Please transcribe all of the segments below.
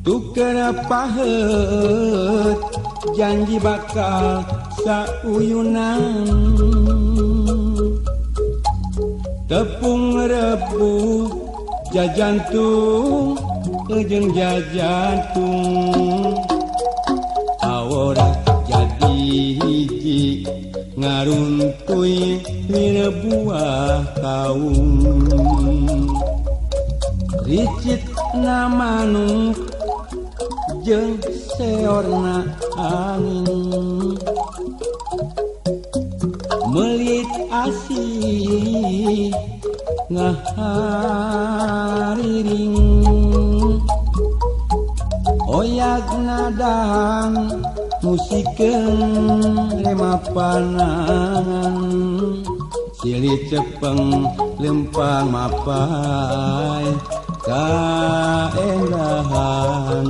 Tuker paheut janji bakal sauyunan. Tepung rebu jajantung jeung jajantung. Awor jadi hiji ngaruntuy lir buah kaung. Ricit na manuk jeung seorna angin. Melit asih ngahariring. Oyag nadang musikeun lema panangan. Silih cepeng lempang mapai kaendahan.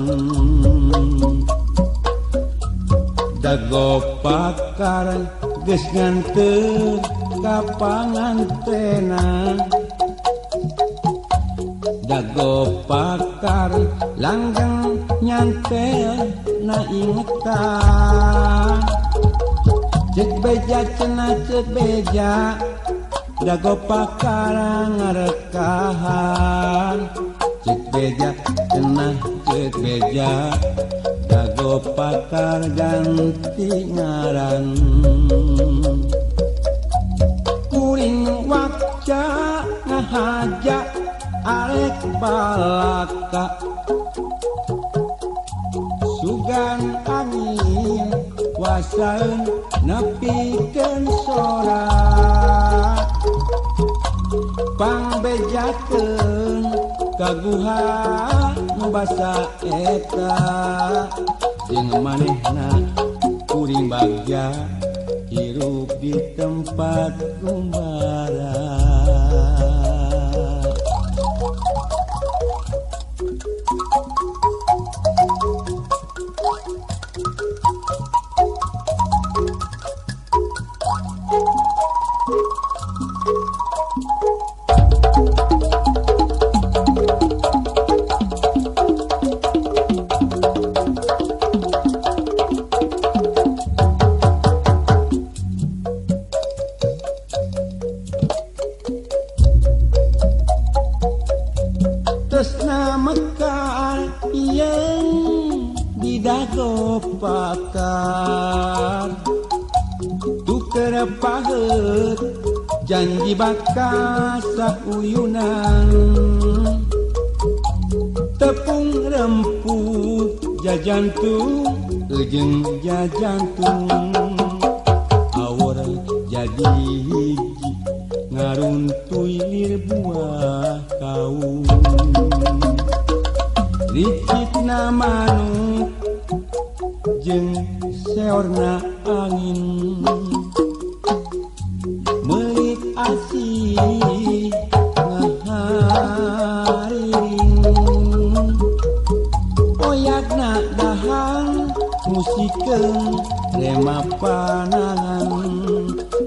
Dago pakar geus nganteur ka pangantenan. Dago pakar langgeng nyantel na ingetan. Cek beja cenah cek beja dago pakar ngarekahan. Cek beja cenah cek beja dago pakar ganti ngaran. Kuring wakca ngahaja arek balaka. Sugan angin wasaeun nepikeun sora. Pangbejakeun kaguha nu basa eta. Jeung manehna kuring bagja hirup di tempat gumbara. Tresna mekar yen didago pakar. Tuker paheut janji bakal sauyunan. Tepung rempu jajantung jeung jajantung. Awor jadi hiji ngaruntuy lir buah kaung. Ricit na manuk jeung seorna angin. Melik asih ngahariring. Oyagna dahang musikeun rema panangan.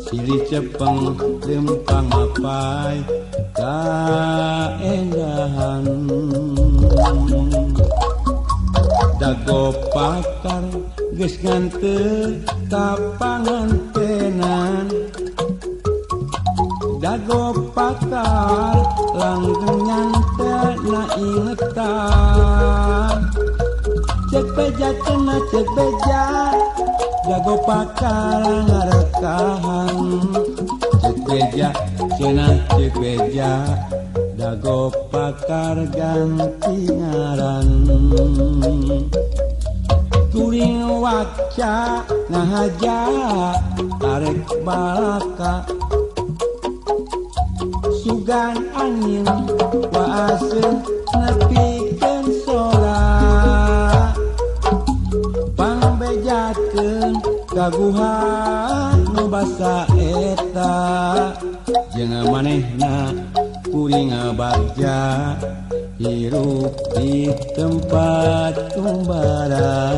Silih cepeng lempang mapai kaendahan. Dago pakar geus nganteur ka pangantenan. Dago pakar langgeng nyantel na ingetan. Cek beja cenah cek beja dago pakar ngarekahan. Cek beja cenah cek beja dago pakar ganti ngaran. Kuring waca ngahaja arek balaka. Sugan angin waaseun nepikeun sora. Pangbejakeun kaguha nu basa eta. Jeung manehna kuring bagja hirup di tempat kumbara.